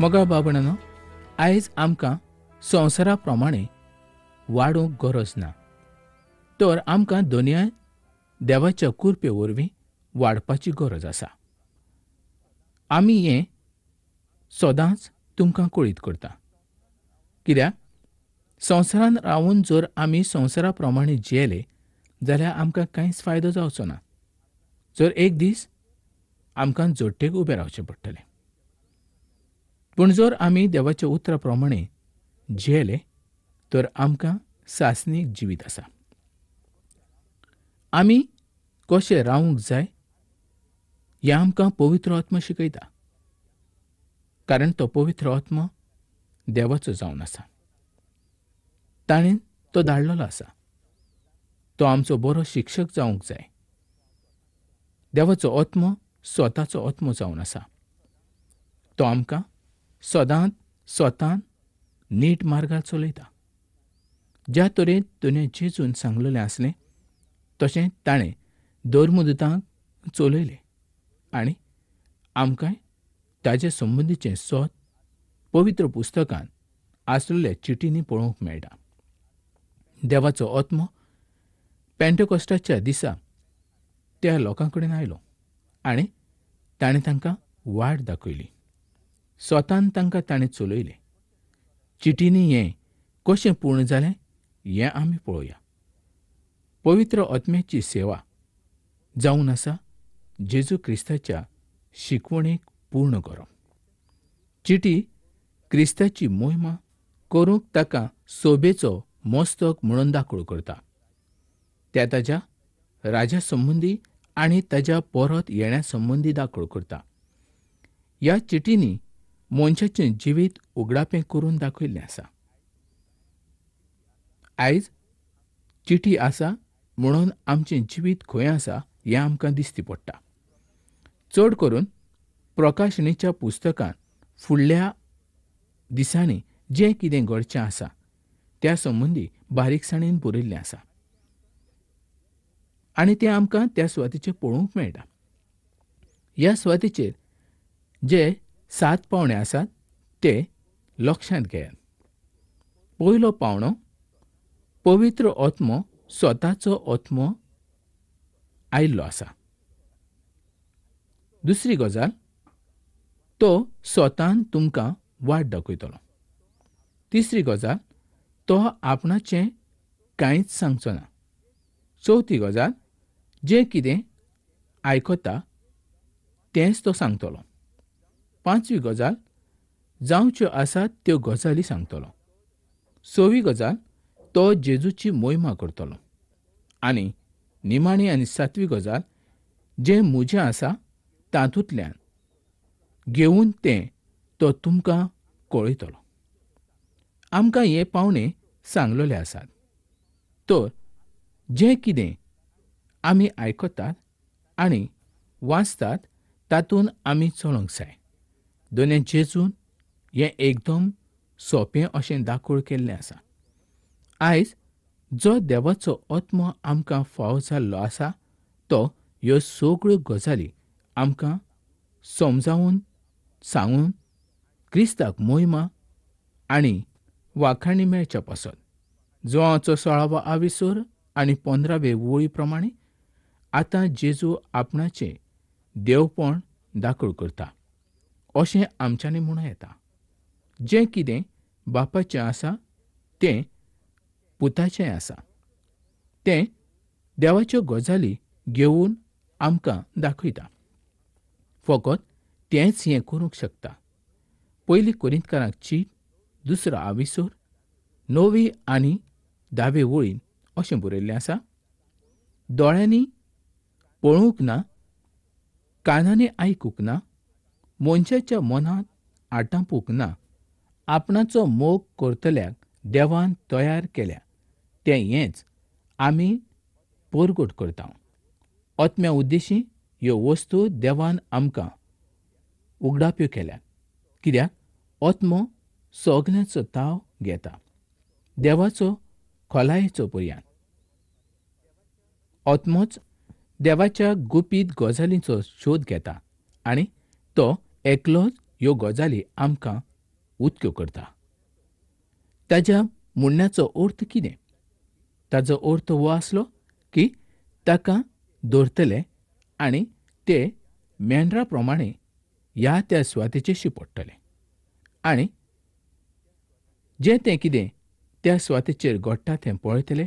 मोगा बाबणानो, आयज आमकां संवसारा प्रमाणे वाडूंक गरज ना, तर आमकां दोनया देवाच्या कृपे वरवीं वाडपाची गरज आसा. आमी हें सदांच तुमकां कळीत करता, कित्याक संवसारान रावून जर आमी संवसारा प्रमाणे जियेले जाल्यार आमकां कांयच फायदो जावचो ना. जर एक दीस आमकां जोडटेक उबें रावचें पडटलें. पूण जर आमी देवाच्या उतरा प्रमाणे जियेले तर आमकां सासणीक जिवीत आसा. आमी कशें रावूंक जाय हें आमकां पवित्र आत्मा शिकयता, कारण तो पवित्र आत्मा देवाचो जावन आसा. ताणें तो धाडलेलो आसा. तो आमचो बरो शिक्षक जावंक जाय. देवाचो आत्मो स्वताचो आत्मो जावन आसा. तो आमकां सदांच स्वतान नीट मार्गार चलयता. ज्या तरेन तुवें जेजून सांगलेलें आसलें तशें ताणें धर्मदूतांक चलयलें आनी आमकांय ताजे संबंदीचें सोद पवित्र पुस्तकांत आसलेल्या चिटींनी पळोवंक मेळटा. देवाचो आत्मो पेंटेकॉस्टाच्या दिसा त्या लोकां कडेन आयलो आनी ताणें तांकां वाट दाखयली. स्वतान तांकां ताणें चलयलें. चिटींनी हें कशें पूर्ण जालें हें आमी पळोवया. पवित्र आत्म्याची सेवा जावन आसा जेजू क्रिस्ताच्या शिकवणेक पूर्ण करप. चिटी क्रिस्ताची मोहिमा करूंक ताका सोबेचो मस्तक म्हणून दाखोळ करता. त्या ताज्या राजा संबंदी आनी ताज्या परत येण्या संबंदी दाखोळ करता. ह्या चिटींनी मनशाचें जिवीत उगडापें करून दाखयल्लें आसा. आयज चिटी आसा म्हणून आमचें जिवीत खंय आसा हें आमकां दिसती पडटा. चड करून प्रकाशनेच्या पुस्तकांत फुडल्या दिसांनी जें कितें घडचें आसा त्या संबंदी बारीकसाणेन बरयल्लें आसा आनी तें आमकां त्या सुवातेचेर पळोवंक मेळटा. ह्या सुवातेचेर जे 7 पावणे आसात ते लक्षांत घेयात. पयलो पावणो, पवित्र आत्मो स्वताचो आत्मो आयिल्लो आसा. दुसरी गजाल, तो स्वतान तुमकां वाट दाखयतलो. तिसरी गजाल, तो आपणाचें कांयच सांगचो ना. चवथी गजाल, जें कितें आयकता तेंच तो सांगतलो. पांचवी गजाल, जावच्यो आसात त्यो गजाली सांगतलो. सवी गजाल, तो जेजूची मोहिमा करतलो. आनी निमाणी आनी सातवी गजाल, जें म्हजें आसा तातूंतल्यान घेवन तें तो तुमकां कळयतलो. आमकां हे पावणे सांगलेले आसात. तर जें कितें आमी आयकतात आनी वाचतात तातूंत आमी चलोवंक जाय. दोने जेजून हें एकदम सोंपें अशें दाखोळ केल्लें आसा. आयज जो देवाचो आत्मो आमकां फावो जाल्लो आसा तो ह्यो सगळ्यो गजाली आमकां समजावन सांगून क्रिस्ताक मोहिमा आनी वाखाणी मेळच्या पासत. जुवांचो 16वो आविसोर आनी 15वे वळी प्रमाणे आतां जेजू आपणाचें देवपण दाखल करता अशें आमच्यांनी म्हणूं येता. जें कितें बापाचें आसा तें पुताचें आसा. तें देवाच्यो गजाली घेवन आमकां दाखयता. फकत तेंच हें करूंक शकता. पयली कोरिंतकारांक चीट 2 आविसोर 9वी आनी 10वे वळीन अशें बरयल्लें आसा, दोळ्यांनी पळोवंक ना, कानांनी आयकूंक ना, मनशाच्या मनांत आटापूंक ना, आपणाचो मोग करतल्याक देवान तयार केल्या तें हेंच आमी परगट करता. आत्म्या उद्देशी ह्यो वस्तू देवान आमकां उगडाप्यो केल्यात, कित्याक आत्मो सगल्यांचो ताव घेता, देवाचो खोलायेचो पर्यान. आत्मोच देवाच्या गुपीत गजालींचो शोध घेता आनी तो एकलोच ह्यो गजाली आमकां उदक्यो करता. ताज्या म्हणण्याचो अर्थ कितें? ताजो अर्थ हो आसलो की ताका दवरतले आनी ते मेंढरा प्रमाणे ह्या त्या सुवातेचेर शिंपडटले आनी जें तें कितें त्या सुवातेचेर घडटा तें पळयतले,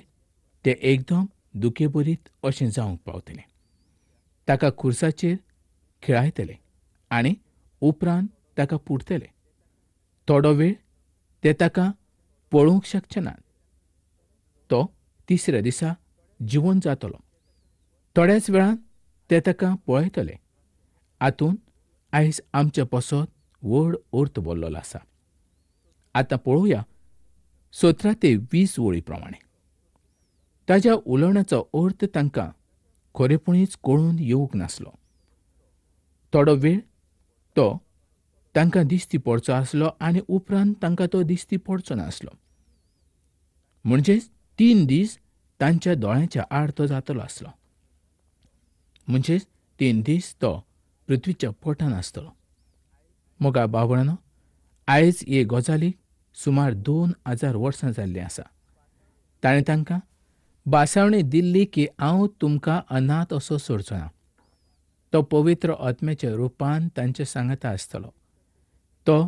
ते एकदम दुखेभरीत अशें जावंक पावतले. ताका खुर्साचेर खिळायतले आनी उपरांत ताका पुरतले. थोडो वेळ ते ताका पळोवंक शकचे नात. तो तिसऱ्या दिसा जिवन जातलो. थोड्याच वेळान ते ताका पळयतले. हातूंत आयज आमच्या पासत व्हड अर्थ भरलेलो आसा. आतां पळोवया 17 ते 20 वळी प्रमाणे. ताज्या उलोवण्याचो अर्थ तांकां खरेपणीच कळून येवंक नासलो. थोडो वेळ तो तांकां दिश्टी पडचो आसलो आनी उपरांत तांकां तो दिश्टी पडचो नासलो. म्हणजेच 3 दीस तांच्या दोळ्यांच्या आड तो जातलो आसलो. म्हणजेच 3 दीस तो पृथ्वीच्या पोटान आसतलो. मोगा बाबडानो, आयज हे गजालीक सुमार 2000 वर्सां जाल्लीं आसा. ताणें तांकां बासावणी दिल्ली की हांव तुमकां अनाथ असो सोडचो ना. तो पवित्र आत्म्याच्या रुपान तांचे सांगाता आसतलो. तो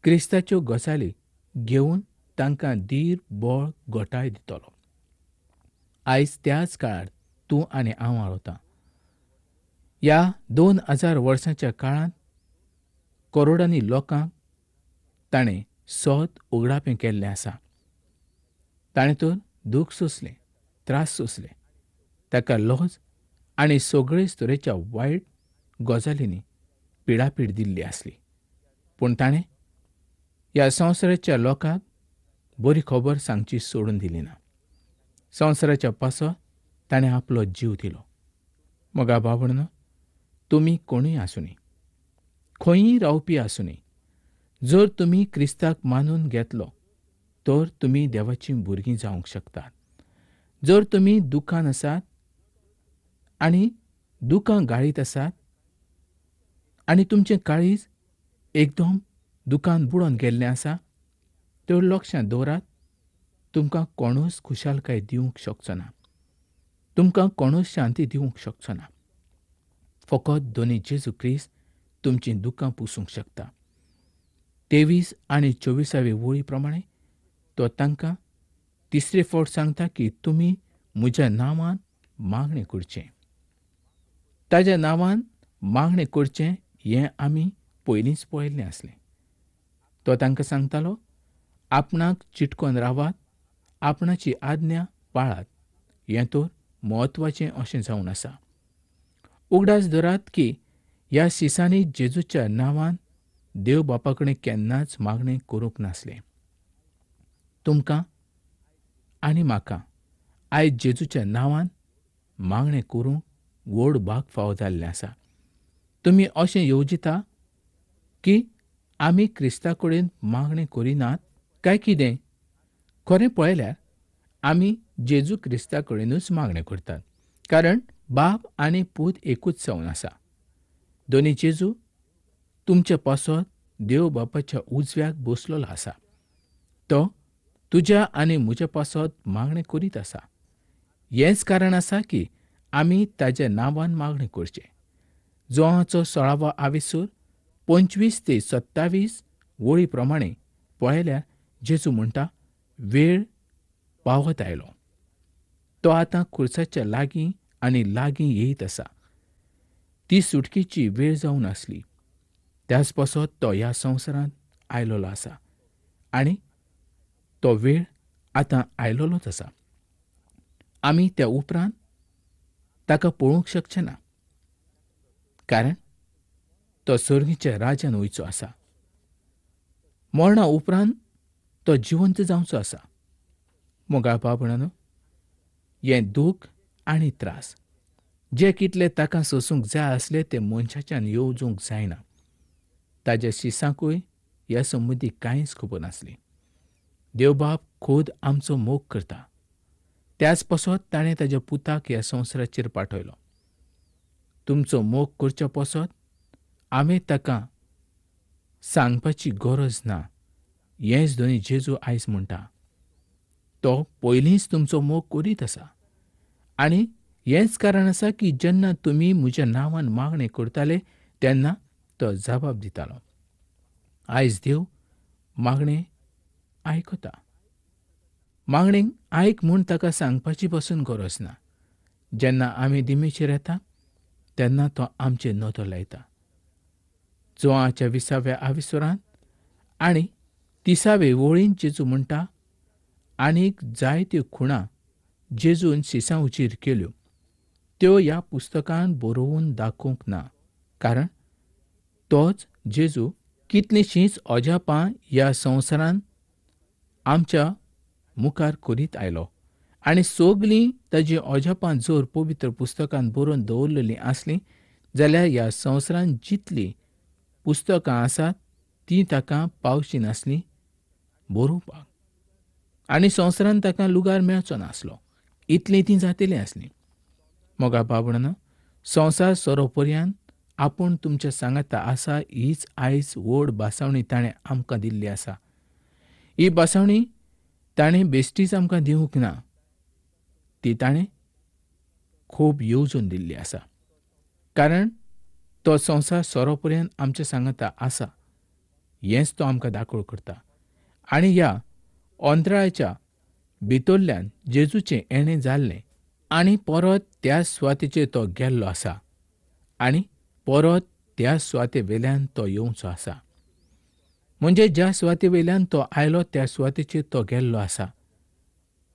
क्रिस्ताच्यो गजाली घेवन तांकां धीर बळ घटाय दितलो. आयज त्याच काळार तूं आनी हांव रावता. ह्या 2000 वर्सांच्या काळांत करोडांनी लोकांक ताणें सत उगडापें केल्लें आसा. ताणें तर दूख सोंसलें, त्रास सोंसले, ताका लज आनी सगळेच तरेच्या वायट गजालींनी पिडापीड दिल्ली आसली. पूण ताणें ह्या संवसाराच्या लोकांक बरी खबर सांगची सोडून दिली ना. संवसाराच्या पासत ताणें आपलो जीव दिलो. मोगा बाबडनो, तुमी कोणूय आसुनी, खंयूय रावपी आसुनी, जर तुमी क्रिस्ताक मानून घेतलो तर तुमी देवाचीं भुरगीं जावंक शकतात. जर तुमी दुखान आसात आनी दुखां गाळीत आसात आनी तुमचें काळीज एकदम दुखान बुडोवन गेल्लें आसा तर लक्षांत दवरात, तुमकां कोणूच खुशालकाय दिवंक शकचो ना, तुमकां कोणूच शांती दिवंक शकचो ना. फकत दोनी जेजू क्रिस्त तुमचीं दुखां पुसूंक शकता. 23 आनी 24 वळी प्रमाणे तो तांकां तिसरे फावट सांगता की तुमी म्हज्या नांवान मागणें करचें. ताज्या नांवान मागणें करचें हें आमी पयलींच पळयल्लें आसलें. तो तांकां सांगतालो, आपणाक चिटकोन रावात, आपणाची आज्ञा पाळात, हें तर म्हत्वाचें अशें जावन आसा. उगडास धरात की ह्या शिसांनी जेजूच्या नांवान देव बापा कडेन केन्नाच मागणें करूंक नासलें. तुमकां आनी म्हाका आयज जेजूच्या नांवान मागणें करूंक व्हड भाग फावो जाल्लें आसा. तुमी अशें येवजिता की आमी क्रिस्ता कडेन मागणें करिनात काय कितें? खरें पळयल्यार आमी जेजू क्रिस्ता कडेनूच मागणें करतात, कारण बाप आनी पूत एकूच जावन आसा. दोनी जेजू तुमचे पासत देव बापाच्या उजव्याक बसलेलो आसा. तो तुज्या आनी म्हज्या पासत मागणें करीत आसा. हेंच कारण आसा की आमी ताज्या नांवान मागणें करचें. जोहाचो 16वो आविसूर 25 ते 27 वळी प्रमाणे पळयल्यार जेजू म्हणटा, वेळ पावत आयलो. तो आतां खुर्साच्या लागीं आनी लागीं येयत आसा. ती सुटकेची वेळ जावन आसली. त्याच पासत तो ह्या संवसारांत आयलेलो आसा आनी तो वेळ आतां आयलेलोच आसा. आमी त्या उपरांत ताका पळोवंक शकचे ना, कारण तो सर्गीच्या राज्यान वयचो आसा. मरणा उपरांत तो जिवंत जावचो आसा. मोगाळ भाव-भयणांनो, हें दूख आनी त्रास जे कितले ताका सोसूंक जाय आसले ते मनशाच्यान येवजूंक जायना. ताज्या शिसांकूय ह्या संबंदी कांयच खबर नासली. देवबाप खोद आमचो मोग करता, त्याच पासत ताणें ताज्या पुताक ह्या संवसाराचेर पाठयलो. तुमचो मोग करच्या पासत आमी ताका सांगपाची गरज ना हेंच धनी जेजू आयज म्हणटा. तो पयलींच तुमचो मोग करीत आसा आनी हेंच कारण आसा की जेन्ना तुमी म्हज्या नांवान मागणें करताले तेन्ना तो जबाब दितालो. आयज देव मागणें आयकता. मागणें आयक म्हूण ताका सांगपाची पसून गरज ना. जेन्ना आमी दिमेचेर येता तेन्ना तो आमचेर नदर लायता. जुवांच्या 20व्या आविस्वरांत आनी 30वे वळीन जेजू म्हणटा, आनीक जायत्यो खुणा जेजून शिसांवचेर केल्यो, त्यो ह्या पुस्तकान बरोवन दाखोवंक ना, कारण तोच जेजू कितलींशींच अजापां ह्या संवसारान आमच्या मुखार करीत आयलो आनी सगलीं ताजी अजापां जर पवित्र पुस्तकान बरोवन दवरलेलीं आसलीं जाल्यार ह्या संवसारान जितलीं पुस्तकां आसात तीं ताका पावची नासलीं बरोवपाक आनी संवसारान ताका लुगार मेळचो नासलो, इतलीं तीं जातलीं आसलीं. मोगा बाबणां, संवसार सोरोपर्यान आपूण तुमच्या सांगाता आसा हीच आयज व्हड भासावणी ताणें आमकां दिल्ली आसा. ही भासावणी ताणें बेश्टीच आमकां दिवंक ना, ती ताणें खूब येवजून दिल्ली आसा, कारण तो संवसार सोरोपर्यान आमच्या सांगाता आसा हेंच तो आमकां दाखोव करता. आनी ह्या अंतराळाच्या भितरल्यान जेजूचें येणें जाल्लें आनी परत त्या सुवातेचेर तो गेल्लो आसा आनी परत त्या सुवाते वेल्यान तो येवचो आसा. म्हणजे ज्या सुवाते वेल्यान तो आयलो त्या सुवातेचेर तो गेल्लो आसा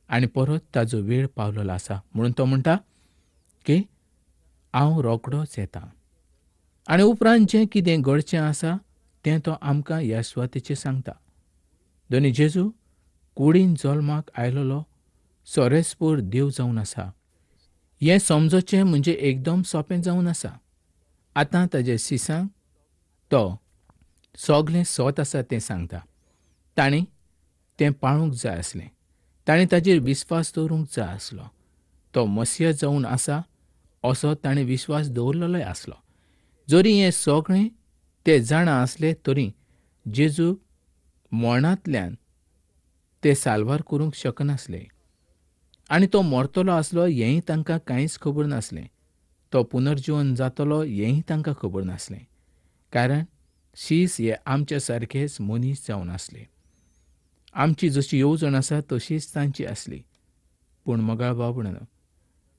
आनी परत ताजो वेळ पावलेलो आसा. म्हणून तो म्हणटा की हांव रोखडोच येता आनी उपरांत जें कितें घडचें आसा तें तो आमकां ह्या सुवातेचेर सांगता. धनी जेजू कुडीन जल्माक आयलेलो सोरेस्पोर देव जावन आसा हें समजचें म्हणजे एकदम सोंपें जावन आसा. आतां ताजे शिसांक तो सगलें सत आसा तें सांगता. ताणें तें पाळूंक जाय आसलें, ताणें ताजेर विस्वास दवरूंक जाय आसलो. तो मसिया जावन आसा असो ताणें विस्वास दवरलेलोय आसलो. जरी हें सगळें ते जाणा आसले तरी जेजू मरणांतल्यान ते साल्वार करूंक शकनासले आनी तो मरतलो आसलो हेंय तांकां कांयच खबर नासलें. तो पुनर्जीवन जातलो हेंय तांकां खबर नासलें, कारण शीस हे आमच्या सारकेच मनीस जावन आसले. आमची जशी येवजण आसा तशीच तांची आसली. पूण मोगाळ बाबणां,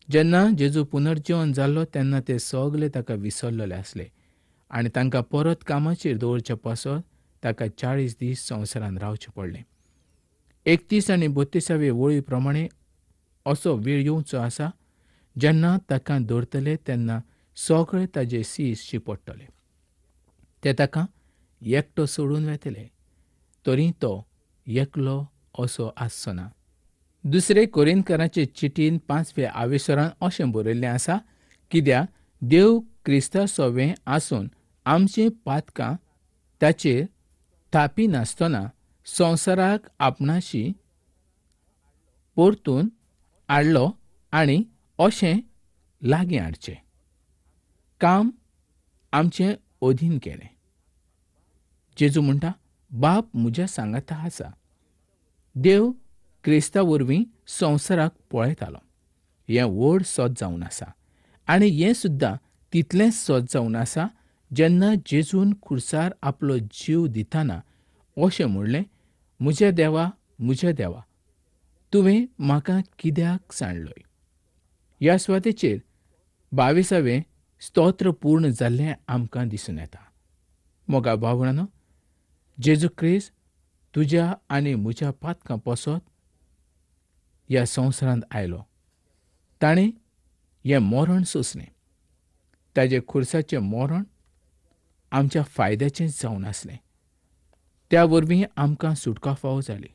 जेन्ना जेजू पुनर्जीवन जाल्लो तेन्ना ते सगले ताका विसरलेले आसले आनी तांकां परत कामाचेर दवरचे पासत ताका 40 दीस संवसारान रावचें पडलें. 31 आनी 32वे वळी प्रमाणे असो वेळ येवचो आसा जेन्ना ताका दवरतले तेन्ना सगळे ताजे शीस शिपडटले, ते ताका एकटो सोडून वेतले, तरी तो एकलो असो आसचो ना. दुसरे कोरिंथकाराचे चिटीन 5व्या आवेसरान अशें बरयल्लें आसा, कित्याक देव क्रिस्ता सोवें आसून आमचीं पातकां ताचेर थापी नासतना संवसाराक आपणाशी परतून हाडलो आनी अशें लागीं हाडचें काम आमचें अधीन केलें. जेजू म्हणटा, बाप म्हज्या सांगाता आसा. देव क्रिस्ता वरवीं संवसाराक पळयतालो हें व्हड सत जावन आसा आनी हें सुद्दां तितलेंच सत जावन आसा जेन्ना जेजून खुर्सार आपलो जीव दितना अशें म्हणलें, म्हज्या देवा म्हज्या देवा तुवें म्हाका कित्याक सांडलोय. ह्या सुवातेचेर 22वें स्तोत्र पूर्ण जाल्लें आमकां दिसून येता. मोगा भावणानो, जेजू क्रिस्त तुज्या आनी म्हज्या पातकां पासत ह्या संवसारांत आयलो. ताणें हें मरण सोंसलें. ताजें खुर्साचें मरण आमच्या फायद्याचें जावन आसलें. त्या वरवीं आमकां सुटका फावो जाली.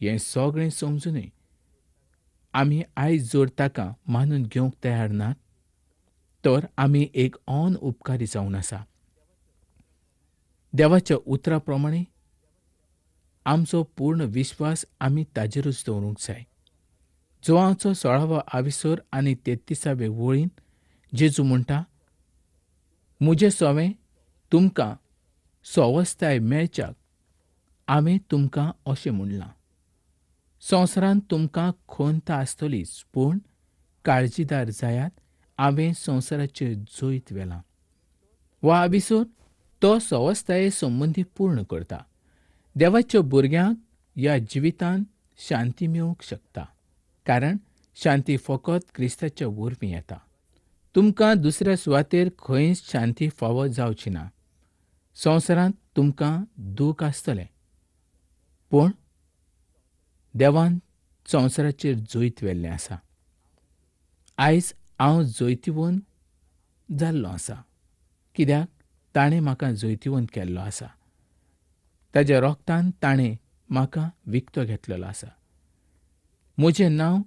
हें सगळें समजुनूय आमी आयज जर ताका मानून घेवंक तयार नात तर आमी एक अन उपकारी जावन आसा. देवाच्या उतरा प्रमाणे आमचो पूर्ण विश्वास आमी ताजेरूच दवरूंक जाय. जुवांचो 16वो आविसर आनी 33वे वळीन जेजू म्हणटा, म्हजें सोवें तुमकां सवस्ताय मेळच्याक हांवें तुमकां अशें म्हणलां. संवसारांत तुमकां खंत आसतलीच, पूण काळजीदार जायात, हांवें संवसाराचेर जैत व्हेलां. हो आविसर तो सवस्ताये संबंदी पूर्ण करता. देवाच्या भुरग्यांक ह्या जिवितांत शांती मेळूंक शकता, कारण शांती फकत क्रिस्ताच्या वरवीं येता. तुमकां दुसऱ्या सुवातेर खंयच शांती फावो जावची ना. संवसारांत तुमकां दूख आसतलें, पूण देवान संवसाराचेर जैत व्हेल्लें आसा. आयज हांव जैतिवंत जाल्लो आसा, कित्याक ताणें म्हाका जैतिवंत केल्लो आसा. ताज्या रोगतान ताणें म्हाका विकतो घेतलेलो आसा. म्हजें नांव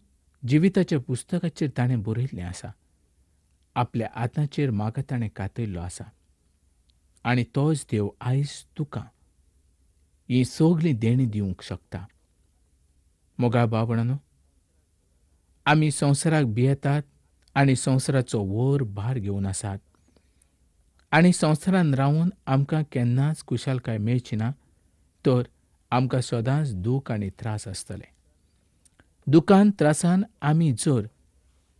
जिविताच्या पुस्तकाचेर ताणें बरयल्लें आसा. आपल्या आतांचेर म्हाका ताणें कातयल्लो आसा. आनी तोच देव आयज तुका ही सगळीं देणीं दिवंक शकता. मोगाळ भाव-भयणांनो, आमी संवसाराक भियेतात आनी संवसाराचो व्हड भार घेवन आसात आनी संवसारांत रावन आमकां केन्नाच खुशालकाय मेळची ना, तर आमकां सदांच दूख आनी त्रास आसतले. दुखान त्रासान आमी जर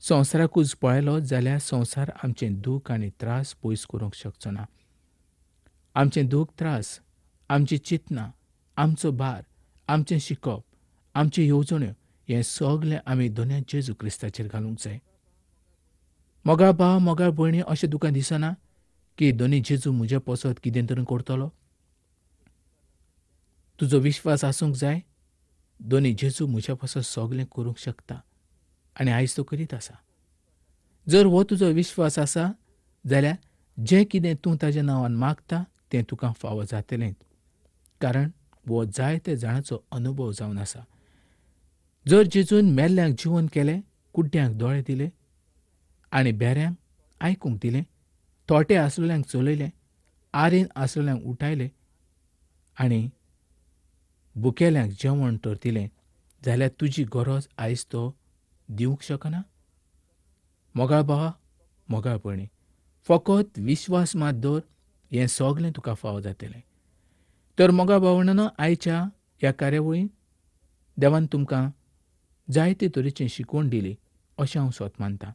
संवसाराकूच पळयलो जाल्यार संवसार आमचें दूख आनी त्रास पयस करूंक शकचो ना. आमचें दूख त्रास, आमची चिंतना, आमचो भार, आमचें शिकप, आमच्यो येवजण्यो हें सगळें आमी धन्या जेजू क्रिस्ताचेर घालूंक जाय. मोगाळ भाव, मोगाळ भयणी, अशें तुका दिसना की धनी जेजू म्हजे पसत कितें तरी करतलो? तुजो विश्वास आसूंक जाय, धनी जेजू म्हज्या पासत सगळें करूंक शकता आनी आयज तो करीत आसा. जर हो तुजो विश्वास आसा जाल्यार जें कितें तूं ताज्या नांवान मागता तें तुका फावो जातलें, कारण हो जायते जाणांचो अनुभव जावन आसा. जर जेजून मेल्ल्यांक जिवन केलें, कुड्ड्यांक दोळे दिले आनी बेऱ्यांक आयकूंक दिलें, थोटे आसलेल्यांक चलयले, आरेन आसलेल्यांक उठायले आनी भुकेल्यांक जेवण तर दिलें, जाल्यार तुजी गरज आयज तो दिवंक शकना? मोगाळ भावा, मोगाळ भयणी, फकत विश्वास मात दवर, हें सगळें तुका फावो जातलें. तर मोगाळ भावणानो, आयच्या ह्या कार्यावळींत देवान तुमकां जायते तरेची शिकवण दिली अशें हांव स्वत मानतां.